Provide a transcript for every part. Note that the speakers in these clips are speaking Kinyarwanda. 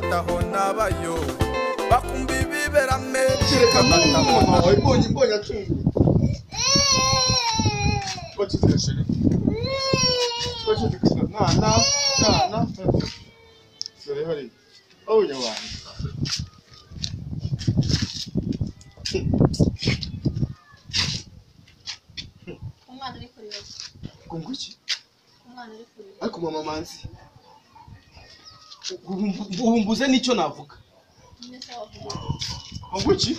Hagati aho nabayo bakumva ibiberame. Kereka mama wawe mbonye acunga. Na. Dore hari. Abonye abantu. Umwana ari kurira. Ngo iki? Umwana ari kurira. Ariko mama Manzi, ubumbuze nicyo navuga. Ngo iki?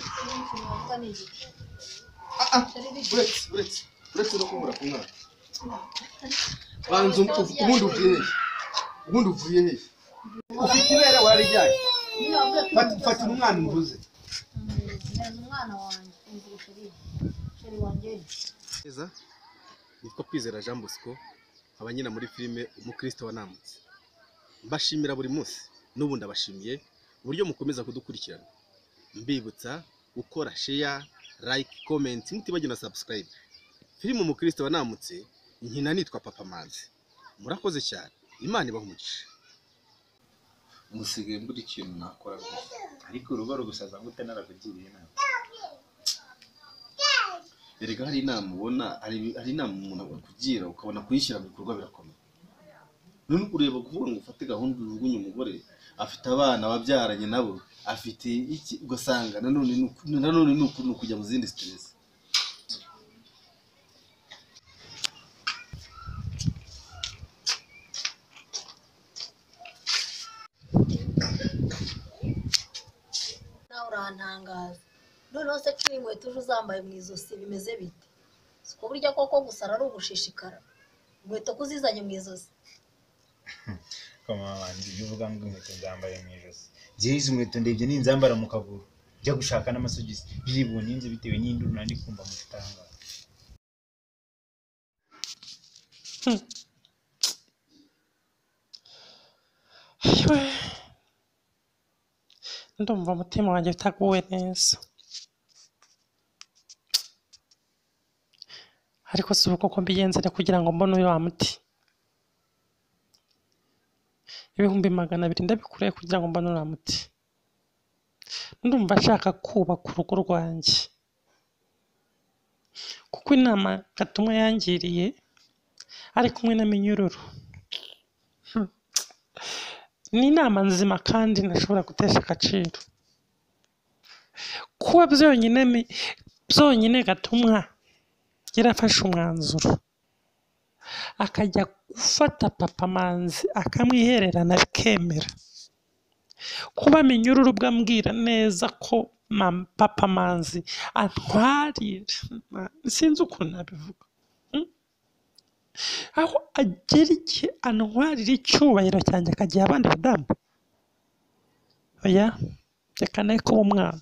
Uretse no kubura ku mwana. Banza ubundi uvuye he? Ubundi uvuye he? Ufite ibere wararijyanye. Fatira umwana umvuze. Umwana wanjye, chéri wanjye. Neza. Nitwa Kwizera Jean Bosco, nkaba nyina muri filime Umukristo wanamutse. Mbashimira buri munsi, n'ubu ndabashimiye uburyo mukomeza kudukurikirana. Mbibutsa gukora share, like, comment, mutibagiwe na subscribe. Filime Umukristo wanamutse nkina nitwa Papa Manzi. Murakoze cyane. Imana ibahe umugisha. Musigaye mbura ikintu nakora rwose. Ariko urugo rugusaza gute narakugiriye inama? Erega hari inama ubona, hari inama umuntu akugira ukabona kuyishyira mu bikorwa birakomeye. None ureba kuvuga ngo ufate gahunda ujugunye umugore afite abana wabyaranye nabo, afite iki, ugasanga nanone ni ukujya mu zindi stress. Nawe urantangaza. Noneho se ko inkweto uje uzambaye mu izosi bimeze bite? Siko burya koko gusara ari ugushishikara. Inkweto kuzizanye mu izosi. Kama wanjye ibyo uvuga ngo inkweto nzambaye mu ijosi. Njyewe izi nkweto ndebye ninzambara mu kaguru njya gushaka n'amasogisi byibonye inzu bitewe n'induru nandi kumva mu gitanga. Ndumva umutima wanjye utaguwe neza. Ariko si ubu koko mbigenzere kugira ngo mbone uyu wa muti. 200,000 ndabikureye kugira ngo mbone uriya muti. Ndumva nshaka kubaka urugo rwanjye. Kuko inama Gatumwa yangiriye ari kumwe na Minyururu. Ni inama nzima kandi ntashobora gutesha agaciro. Kuba byonyine Gatumwa yarafashe umwanzuro akajya gufata Papa Manzi akamwihererana bikemera. Kuba Minyururu ubwo ambwira neza ko Papa Manzi antwarira, sinzi ukuntu nabivuga. Aho agera igihe antwarira icyubahiro cyanjye akagiha abandi badamu. Oya, reka ne kuba umwana.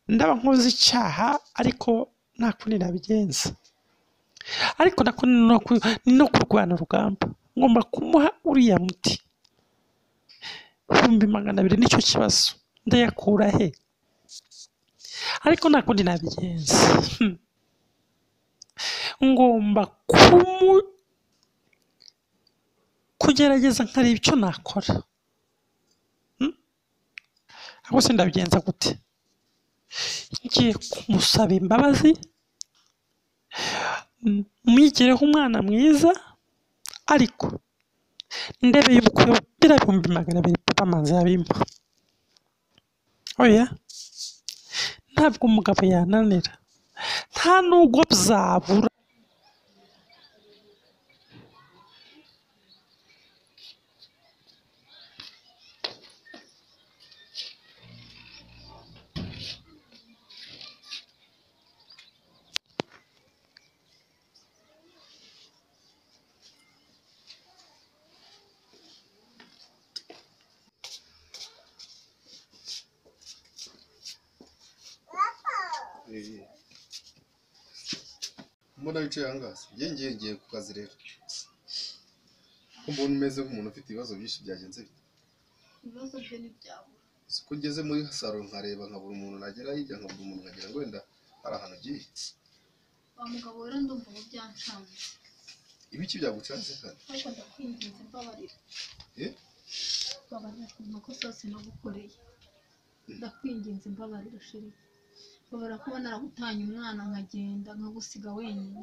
Ndaba nkoze icyaha ariko nta kundi nabigenza. Ariko nako no kurwana urugamba. Ngomba kumuha uriya muti. 200,000 nicyo kibazo. Ndayakura he? Ariko nta kundi nabigenza. Ngomba kugerageza nkareba icyo nakora. Ahubwo se ndabigenza gute? Ngiye kumusaba imbabazi, mwigireho umwana mwiza, ariko ndebe y'ubukwe biriya 200,000 Papa Manzi yabimpa. Oya, ntabwo umugabo yananira, nta nubwo byabura. Mbona wicaye ahangaha, njye ngiye ku kazi rero. Ko mbona umeze nk'umuntu ufite ibibazo byinshi byagenze bite? Ibibazo byo ntibyabura. Siko ngeze muri salo nkareba nkabura umuntu nagera hirya nkabura umuntu nkagira ngo wenda hari ahantu ugiye. Wa mugabo rero ndumva ubu byancanze. Ibiki byagucanze kandi? Ariko ndakwinginze mbabarira. Mbabarira ku makosa yose nagukoreye, ndakwinginze mbabarira chéri, mbabarira kuba naragutanye umwana nkagenda nkagusiga wenyine.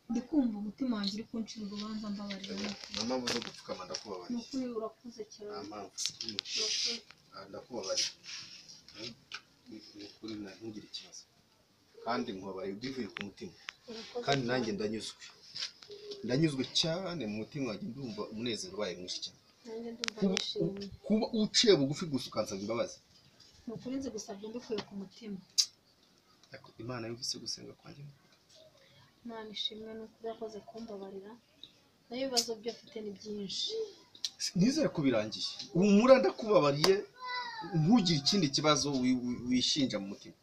Ndi kumva umutima wanjye uri kuncira urubanza, mbabarira. Nta mpamvu zo gupfukama, ndakubabariye. Ni ukuri urakuze cyane. Nta mpamvu. Urakoze. Ndakubabariye ni ukuri, ntugire ikibazo kandi nkubabariye bivuye ku mutima. Urakoze. Kandi nanjye ndanyuzwe, ndanyuzwe cyane mu mutima wanjye, ndumva umunezero ubaye mwinshi cyane. Nanjye ndumva nishimye. Kuba uciye bugufi gusa ukansaba imbabazi. Ni ukuri nzi gusabye mbikuye ku mutima. Ariko Imana yumvise gusenga kwanjye. Imana ishimwe, ni ukuri yakoze kumbabarira, nayo ibibazo byo mfite ni byinshi. Nizere ko birangiye. Humura, ndakubabariye, ntugire ikindi kibazo wishinja mu mutima.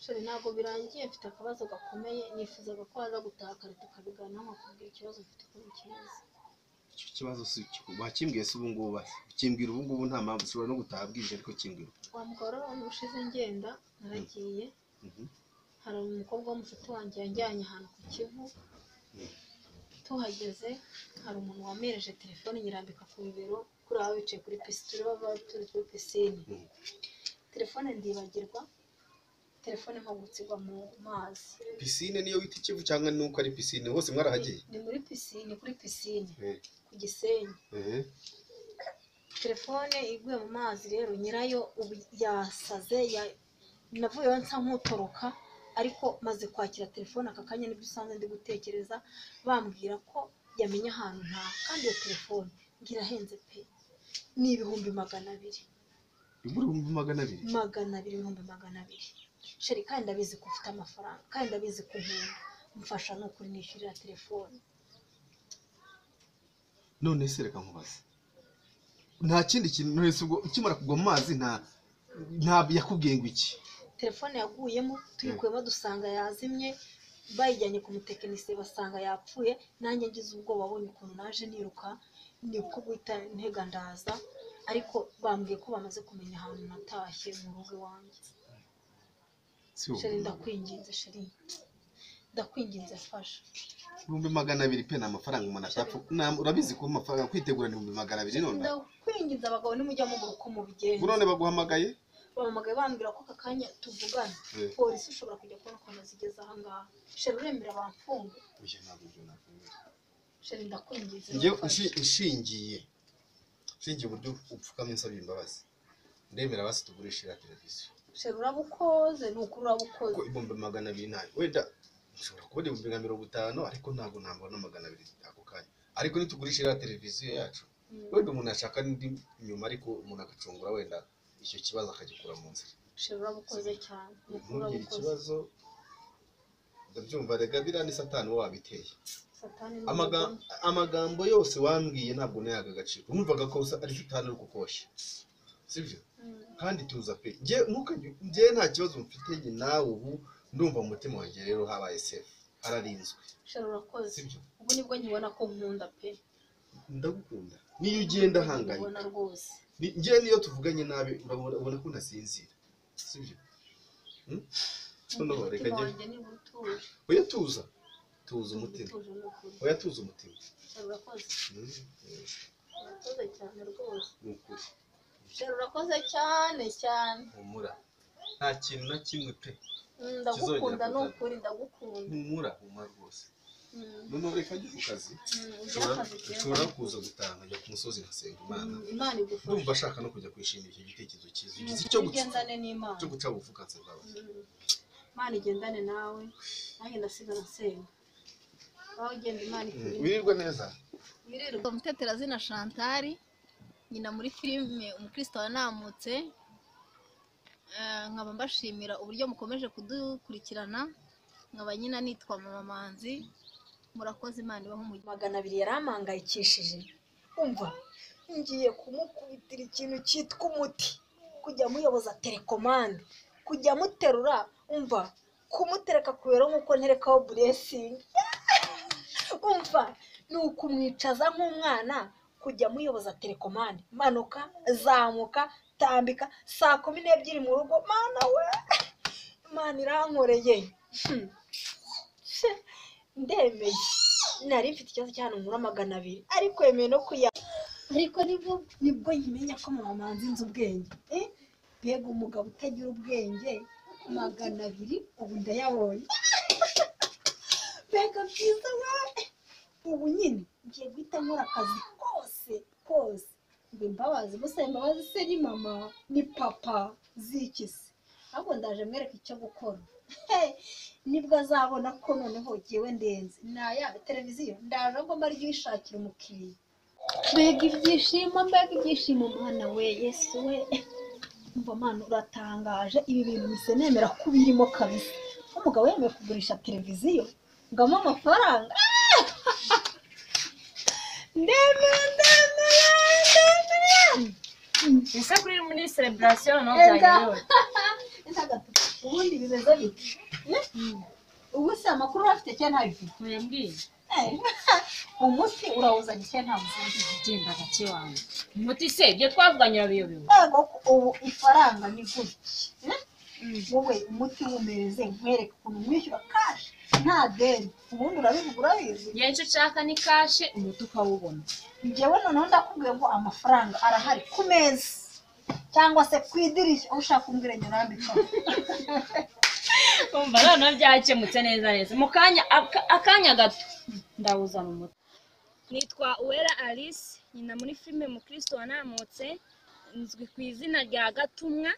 Chéri, ntabwo birangiye, mfite akabazo gakomeye nifuzaga ko waza gutaha kare tukabiganiraho, nkakubwira ikibazo mfite ukuntu kimeze. Icyo kibazo si wakimbwiye se ubu ngubu? Basi ukimbwira ubu ngubu, nta mpamvu, ushobora no gutaha bwije ariko kimbwira. Wa mugabo rero, ubushize ngenda naragiye, hari umukobwa w'umushuti wanjye yanjyanye ahantu ku Kivu. Tuhageze hari umuntu wamereje telefone nyirambika ku bibero kuri aho wicaye kuri pisine, turi baba turi kuri pisine. Telefone ndibagirwa, telefone mpagurutse igwa mu mazi. Pisine niyo wita Ikivu cyangwa ni uko ari pisine hose mwarahagiye? Ni muri pisine, kuri pisine ku Gisenyi. Telefone iguye mu mazi rero nyirayo ubu yasaze. Navuyeho nsa nk'utoroka, ariko maze kwakira telefone aka kanya nibyo usanze ndi gutekereza, bambwira ko yamenye ahantu nta, kandi iyo telefone ngo irahenze pe, ni 200,000. Igura 200,000? 200, 200,000 chéri. Kandi ndabizi ko ufite amafaranga, kandi ndabizi ko unkunda, mfasha ni ukuri nishyurira telefone. None se reka nkubaze, nta kindi kintu? None se ubwo ukimara kugwa mu mazi nta yakubwiye ngo iki? Telefone yaguyemo, tuyikuyemo dusanga yazimye, bayijyanye ku mutekinisiye basanga yapfuye. Nanjye ngize ubwoba, abonye ukuntu naje niruka, niko guhita ntega ndaza, ariko bambwiye ko bamaze kumenya ahantu natashye mu rugo iwanjye. Chéri, ndakwinginze, chéri, ndakwinginze, fasha. 200,000 pe, ni amafaranga umuntu atapfa. Urabizi ko amafaranga kwitegura ni 200,000 none. Ndakwinginze, abagabo nimujya mubura uko mubigenza. None baguhamagaye? Bampamagaye bambwira ko aka kanya tuvugana polisi ushobora kujya kubona ukuntu zigeze aha ngaha. Chéri, uremera bamfunga? Oya, ntabwo ibyo nakwemera. Chéri, ndakwinginze. Njyewe nshingiye uburyo upfukamye nsaba imbabazi, ndemera basi tugurishe iriya televiziyo. Chéri, urabukoze, ni ukuri urabukoze. Kuko 200,000 ntayo, wenda nshobora kubona 50,000 ariko ntabwo nabona 200 ako kanya. Ariko nitugurisha iriya televiziyo yacu, wenda umuntu ashaka n'indi nyuma, ariko umuntu agacungura wenda icyo kibazo akagikura mu nzira. Chéri, urabukoze cyane, ni ukuri. Ntugire Urabukoze. ikibazo, ndabyumva. Rega biriya ni satani uba wabiteye. Satani ni umugome. Amagambo yose wambwiye ntabwo nayaga agaciro, numvaga ko ari satani uri kukoshya, sibyo? Kandi tuza pe, njye ntukajye, njye nta kibazo mfite njye nawe. Ubu ndumva mu mutima wanjye rero habaye safe, hararinzwe. Chéri, urakoze. Sibyo? Ubu nibwo nkibona ko nkunda pe. Ndagukunda, niyo ugenda hangayika. Nkibona rwose. Njye niyo tuvuganye nabi urabona, ubona ko ntasinzira, sibyo? Noneho reka Umutima njye wanjye niba utuje. Oya, tuza, tuza umutima. Utuje ni ukuri. Oya, tuza umutima. Chéri, urakoze. Urakoze cyane rwose. Ni ukuri. Chéri, urakoze cyane cyane. Humura, nta kintu na kimwe pe. Ndagukunda ni kizongera. ukuri, ndagukunda. Humura, humura rwose. Noneho reka njye ku kazi. Ugire akazi keza. Nshobora kuza gutaha nkajya ku musozi nkasenga Imana. Imana igufashe. Ndumva ashaka no kujya kwishimira icyo gitekerezo cyiza ugize icyo guca Ugendane n'Imana. cyo guca bugufi ukansaba imbabazi. Imana igendane nawe, nanjye ndasigara nsenga. Aho ugenda Imana ikurinde. Wirirwe neza. Wirirwe. Muteterazina Chantal, nyina muri filime Umukristo Wanamutse. Nkaba mbashimira uburyo mukomeje kudukurikirana, nkaba nyina nitwa Mama Manzi. Murakoze, Imana ibahe umugisha. 200 yarampangayikishije, umva ngiye kumukubitira ikintu cyitwa umuti, kujya muyoboza telekomande, kujya muterura, umva kumutereka ku bibero nk'uko nterekaho buresingi, umva ni ukumwicaza nk'umwana, kujya muyoboza telekomande, manuka, zamuka, tambika, saa 12 mu rugo. Mana we, Imana irankoreye. Ndemeye, nari mfite ikibazo cy'ahantu nkura 200, ariko yemeye no kuya. Ariko nibwo nkimenya ko mama Manzi nzi ubwenge. Mbega umugabo utagira ubwenge, 200 ubu ndayabonye. Mbega byiza we! Ubu nyine ngiye guhita nkora akazi kose kose. Ngo imbabazi, gusa imbabazi se ni mama ni papa zikise. Ahubwo ndaje mwereka icyo gukora. Nibwo azabona ko noneho jyewe ndenze. Naya televiziyo ndaje ngo mbarye uyishakira umukiriya. Mbega ibyishimo, mbega ibyishimo mwana we, Yesu we. Umva mwana uratangaje, ibi bintu mise nemera ko birimo kabisa. Umugabo yemeye kugurisha televiziyo ngamo amafaranga. Ndemeye, ndemeye, ndemeye. Ese kuri muri celebration no byagiye. Ubundi bimeze bite? Ubu se amakuru urafite cyane ntabifite? Uyambwiye. Umuti urawuzanye cyane ntawuzanye. Genda gake wanjye. Umuti se ibyo twavuganye urabiyobewe. Yego ubu ifaranga ni gutya. Wowe umuti wumeze nkwereke ukuntu mwishyura cash nta deni. Ubundi urabivuga urabizi. Njye icyo nshaka ni cash umuti ukawubona. Njyewe noneho ndakubwiye ngo amafaranga arahari ku meza cyangwa se ku idirishya, aho ushaka kumbwira nyurambika. Umva noneho byakemutse neza neza. Mu kanya akanya gato ndawuzana umuti. Nitwa Uwera Alice, nyina muri filime Mukristo wanamutse, nzwi ku izina rya Gatumwa.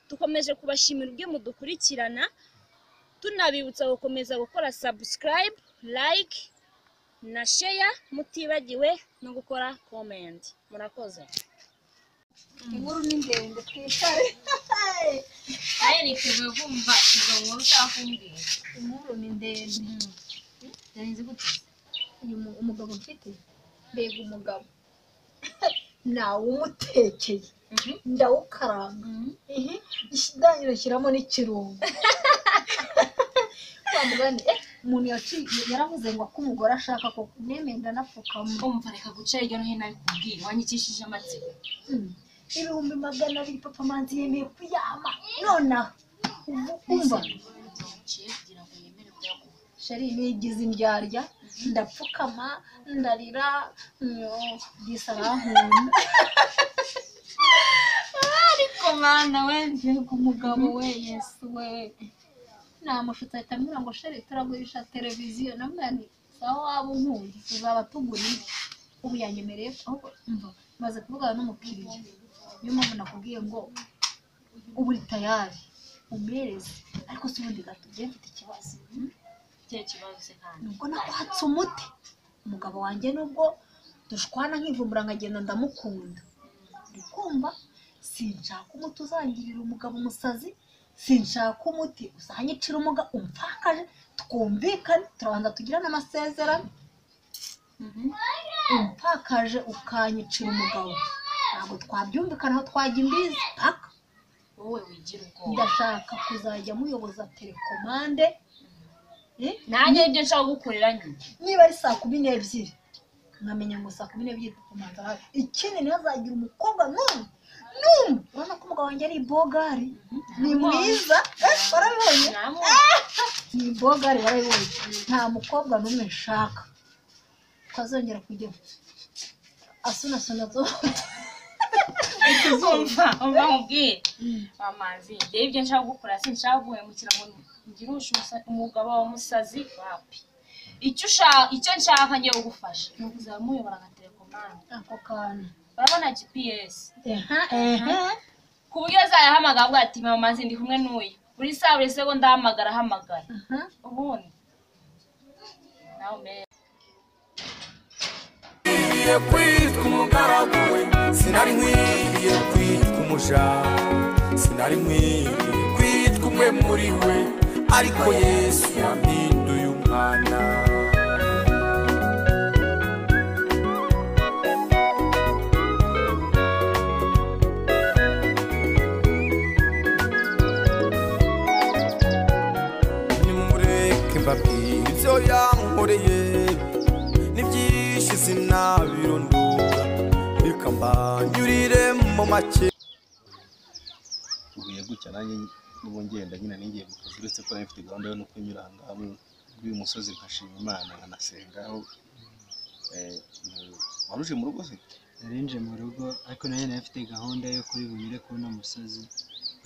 Dukomeje kubashimira ubwe mudukurikirana, tunabibutsa gukomeza gukora subscribe, like na share, mutibagiwe no gukora comment. Murakoze. Inkuru ni ndende twicare. Aye niteguye kumva izo nkuru ushaka kumbwira. Inkuru ni ndende. Yarinze gute? Uyu umugabo mfite, mbega umugabo. Nawumutekeye, ndawukaranga, ndangije nshyiramo n'ikirungo. Wa mugani, umuntu yaravuze ngo ko umugore ashaka ko nemeye ndanapfukama. Umva reka guca hirya no hino abikubwira, wanyikishije amatsiko. 200,000 papa Manzi yemeye kuyama nonaha. Umva sheri nigize indyarya, ndapfukama ndarira, disa arankunda. Ariko mana we, mbega umugabo we, Yesu we. Namushutse ahita ambwira ngo sheri turagurisha televiziyo, namubwira nti sawa waba unkunze tuzaba tugura indi. Ubu yanyemereye, ahubwo umva maze kuvugana n'umukiriya, niyo mpamvu nakubwiye ngo ubu uri tayari umpereze. Ariko si ubundi gato njye mfite ikibazo. Ikihe kibazo se kandi? Nubwo nakwatse umuti umugabo wanjye, nubwo dushwana nkivumbura nkagenda ndamukunda, uri kumva? Sinshaka umuti uzangirira umugabo umusazi, sinshaka umuti uzanyicira umugabo umupfakaje. Twumvikane, turabanza tugirane amasezerano. Umupfakaje ukanyicira umugabo ntabwo twabyumvikanaho, twajya imbizi paka. Wowe wigira ubwoba. Ndashaka kuzajya muyoboza telekomande. Nanjye ibyo nshaka gukorera nyine. Niba ari 12:00 nkamenya ngo 12:00 kumanza hafi. Ikindi ntihazagira umukobwa n'umwe n'umwe. Urabona ko umugabo wanjye ari ibogari, ni mwiza, warabibonye? Ni ibogari warabibonye. Nta mukobwa n'umwe nshaka ko azongera kujya asunasuna zote. Umva umva nkubwire Manzi, njyewe ibyo nshaka gukora sinshaka guhemukira ngo ngire umugabo w'umusazi wapi. Icyo nshaka ngiye kugufasha ni ukuzaba muyobora nka telekomande. Ako kantu urabona GPS ku buryo azayahamagara avuga ati mama Manzi ndi kumwe n'uyu, buri saha buri segonda ahamagara ahamagara. Ubundi nawe umenye. Kwitwa umugaragu we sinari nkwiriye, kwitwa umuja sinari nkwiriye, kwitwa umwe muri we, ariko Yesu yampinduye umwana. Nimureke mbabwire ibyo yankoreye, ni byinshi sinabirondora, reka mbanyurire mu make. Uhuye gutya nanjye nibo ngenda nyine ningiye mu kazi, uretse ko nari mfite gahunda yo no kunyura aha ngaha muri uyu musozi nkashima Imana nkanasengaho. Waruje mu rugo se? Narinje mu rugo ariko nanjye nari mfite gahunda yo kuri bunyure kuri uno musozi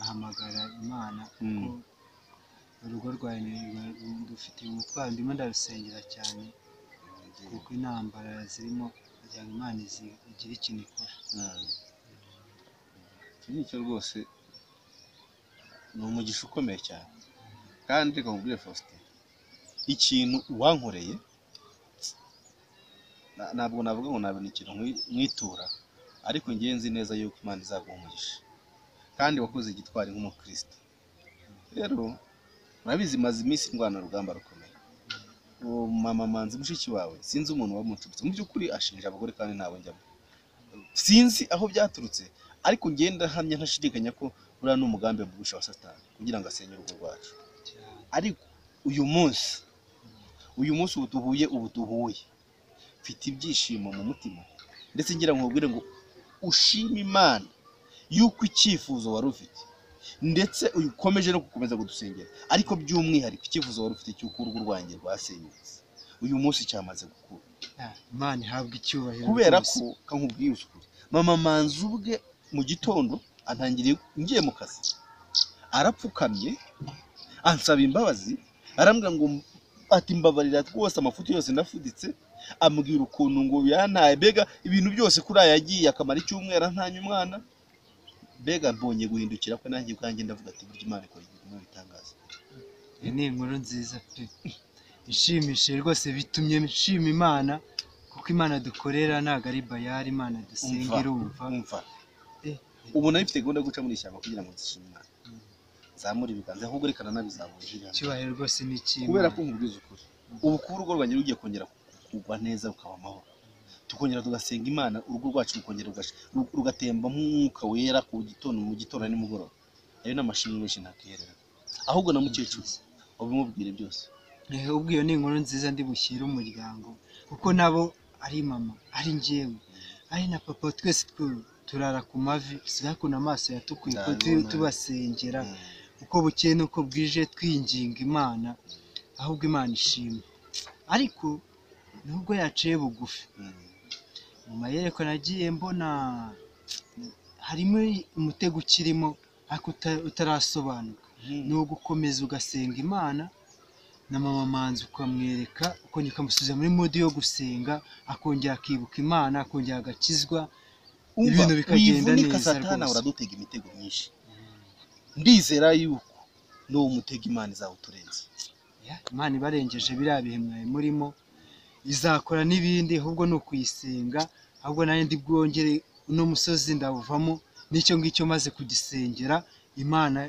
ahamagara Imana kuko urugo rwawe rufitiye umutwaro, ndimo ndarusengera cyane kuko intambara zirimo kugira ngo Imana igire ikintu ikora. Iki ni cyo rwose ni umugisha ukomeye cyane, kandi reka nkubwire Faustin, ikintu wankoreye ntabwo navuga ngo nabona ikintu mwitura, ariko ngiye nzi neza yuko Imana izaguha umugisha, kandi wakoze igitwari nk'umukristo. Rero murabizi maze iminsi ndwana urugamba rukomeye. Uwo mama Manzi mushiki wawe sinzi umuntu wamucubitse, mu by'ukuri ashinja abagore kandi ntawe njyamo, sinzi aho byaturutse, ariko ngenda hamya ntashidikanya ko buriya ni umugambi mubisha wa Satani kugira ngo asenye urugo rwacu. Ariko uyu munsi ubu duhuye mfite ibyishimo mu mutima, ndetse ngira ngo nkubwire ngo ushime Imana yuko icyifuzo wari ufite, ndetse ukomeje no gukomeza kudusengera, ariko by'umwihariko icyifuzo wari ufite cy'uko urugo rwanjye rwasenyutse uyu munsi cyamaze gukura. Imana ihabwe icyubahiro kubera ko kankubwiye ukuri, mama Manzi ubwe mu gitondo antangiriye ngiye mu kazi, arapfukamye ansaba imbabazi, arambwira ngo ati mbabarira rwose amafuti yose ndafuditse, ambwira ukuntu ngo yantaye, mbega ibintu byose kuri aya yagiye akamara icyumweru antanye umwana, mbega mbonye guhindukira kwe nanjye ubwanjye ndavuga ati burya Imana ikora ibintu bitangaza. Iyi ni inkuru nziza pe, ishimishije rwose, bitumye nshima Imana kuko Imana dukorera ntabwo ari bayari, Imana dusenga irumva. Ubu nari mfite gahunda yo guca muri ishyamba kugira ngo nzishime Imana, nzamure ibiganza, ahubwo reka nanabizamure. Icyubahiro rwose ni icy'Imana, kubera ko nkubwiza ukuri, ubu kuba urugo rwanjye rugiye kongera kugwa neza rukaba amahoro, tukongera tugasenga Imana, urugo rwacu rukongera rugatemba nk'umwuka wera ku gitondo, mu gitondo nimugoroba. Ayo ni amashimwe menshi ntakiherera, ahubwo na mukecuru wabimubwire byose. Ubwo iyo ni inkuru nziza ndi bushyire umuryango, kuko nabo ari mama, ari njyewe, ari na papa, twese turara ku mavi, sinakuna amaso yatukuye ko tubasengera uko bukeye n'uko bwije, twinginga Imana, ahubwo Imana ishimwe. Ariko nubwo yaciye bugufi mu mayereko nagiye mbona harimo umutego ukirimo ariko utarasobanuka, ni ugukomeza ugasenga Imana na mama Manzi ukamwereka, ukongera ukamusubiza muri mode yo gusenga, akongera akibuka Imana, akongera agakizwa, ibintu bikagenda neza. Satani uradutega imitego myinshi, ndizera yuko n'uwo mutego Imana izawuturenza. Imana ibarengeje biriya bihe mwari murimo, izakora n'ibindi, ahubwo ni ukuyisenga. Ahubwo nanjye ndi bwongere uno musozi ndawuvamo, n'icyo ngicyo maze kugisengera Imana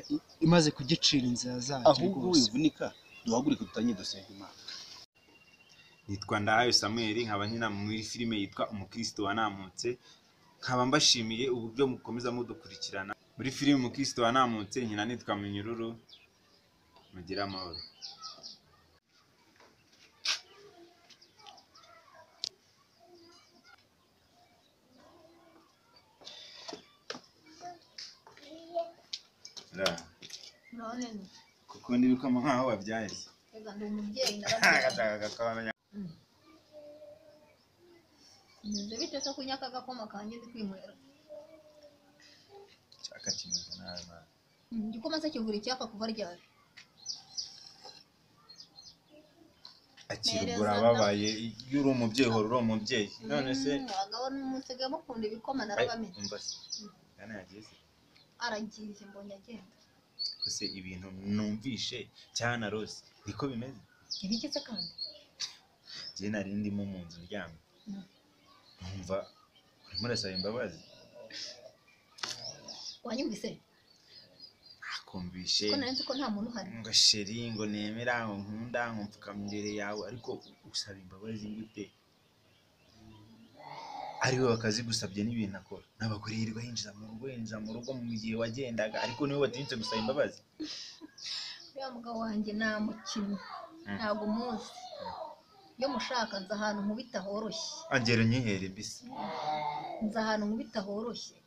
imaze kugicira inzira zacyo. Ahubwo wivunika duhaguruke dutangire dusenga Imana. Nitwa Ndahayo Samuel, nkaba nkina muri filime yitwa Umukristo wanamutse, nkaba mbashimiye uburyo mukomeza mudukurikirana muri filime Umukristo wanamutse. Nkina nitwa Munyururu, mugire amahoro. Kuko ndibikoma nkaho wabyaye. Reka ndi umubyeyi narabyaye. Meze bite se kunyaka agakoma kanjye ndi kwinywera? Cyaka kimeze nabi mwana. Igikoma se kivura icyaka kuva ryari? Akirugura ababaye, iyo uri umubyeyi uhora uri umubyeyi. None se abagabo musigaye mukunda ibikoma narabamenye. Umva se. Yana yagiye se? Aragiye mbonye agenda. Kose ibintu numvishe cyane rose niko bimeze. Ibiki se kandi? Jye nari ndimo mu nzu ndyamye. Numva urimo urasaba imbabazi. Wanyumvise? Nakumvishe. Ko nari nzi ko nta muntu uhari. Ngo sheri ngo nemera ngo nkunda ngo mfukama imbere yawe, ariko usaba imbabazi gute? Ariwe bakazigusabye n'ibintu akora. N'abagore yirirwa yinjiza mu rugo, yinjiza mu rugo mu gihe wagendaga, ariko niwe watinyutse gusaba imbabazi. Uriya mugabo wanjye namukinnyi, ntabwo muzi. Iyo mushaka nza ahantu nkubita horoshye. Angera unyihere mbese. Nza ahantu nkubita horoshye.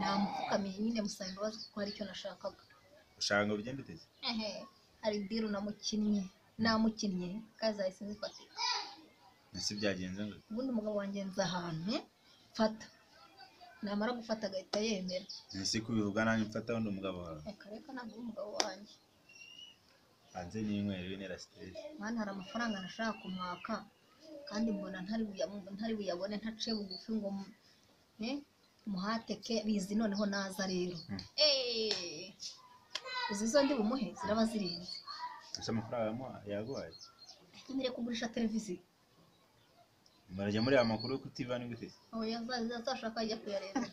Namupfukamiye nyine musaba imbabazi kuko hari icyo nashakaga. Ushaka ngo bigende bite? Ehe, hari diru namukinnye. Namukinnye kandi zahise zifatika. Ese byagenze ngo? Ubundi umugabo wanjye nza ahantu mfata, namara gufata agahita yemera. Ese kubivuga nanjye mfata wundi umugabo wawe? Reka reka, ntabwo uri umugabo wanjye. Hanze n'inywero w'intera stress. Mwana, hari amafaranga nashaka kumwaka kandi mbona ntari buyabone ntaciye bugufi ngo muhateke bizi. Noneho naza rero, uzi izo ndi bumuhe ziraba zirenze. Ese amafaranga yaguhaye? Nkeneye kugurisha televiziyo. Murajya muri aya makuru yo kutivana gute? Oya, azashaka ajya kuyareba.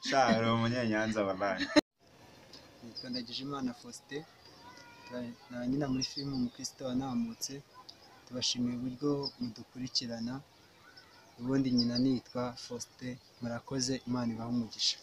Sha, uri umunyenyanza wallahi. Nitwa Ndagijimana Faustin, na nyina muri filime Umukristo wanamutse. Tubashimiye uburyo mudukurikirana. Ubundi nyina nitwa Faustin. Murakoze, Imana ibahe umugisha.